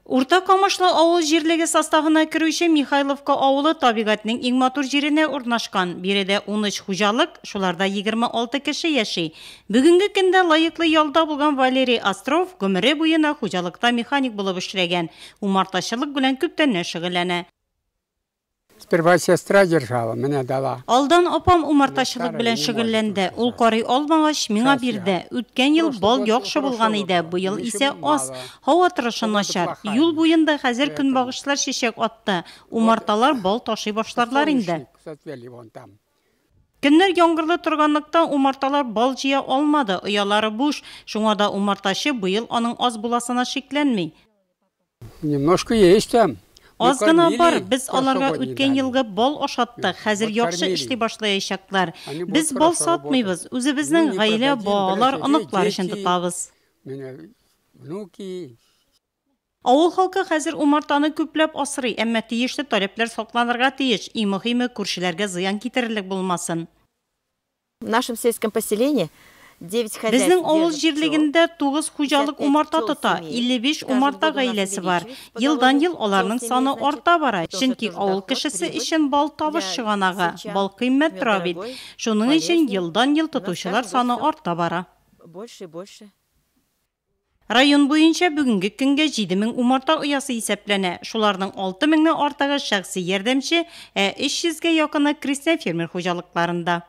Урта Камышлы авыл җирлеге составына керүче Михайловка авылы табигатьнең иң матур җиренә урнашкан. Биредә 13 хуҗалык, шуларда 26 кеше яши. Бүгенге көндә лаеклы ялда булган Валерий Остров гомере буена хуҗалыкта механик булып эшләгән, умартачылык белән күптәннән шөгыльләнә. Сперва сестра держала, мне дала. Алдан апам умартачылык белән шөгыльләнде. Ул карый алмагач, миңа бирде. Үткән ел бал яхшы булган иде, быел исә аз. Һава торышы начар. Юл буенда хәзер көнбагышлар чәчәк атты. Умарталар бал ташый башларлар инде. Көннәр яңгырлы торганлыктан, умарталар бал җыя алмады, оялары буш. Шуңа да умартачы быел аның аз буласына шикләнми. Немножко есть там. Аз гына бар, без аларга үткән елгы бал ашаттык, хәзер яхшы эшли башлаячаклар. Без бал сатмыйбыз, үзебезнең гаилә, балалар, оныклар өчен тотабыз. Авыл халкы хәзер умартаны күпләп асрый, әмма тиешле таләпләр сакланырга тиеш. Иң мөһиме, күршеләргә зыян китерерлек булмасын. В нашем сельском поселении 9 хозяйств. Безнең авыл җирлегендә 9 хуҗалык умарта тота, 55 умарта гаиләсе бар. Елдан-ел аларның саны арта бара, чөнки авыл кешесе өчен бал табыш чыганагы, бал кыйммәт тора бит. Шуның өчен елдан-ел тотучылар саны арта бара. Район буенча бүгенге көнгә 7000 умарта оясы исәпләнә. Шуларның 6000 нән артыгы шәхси ярдәмче, ә 300 гә якыны крестьян-фермер хуҗалыкларында.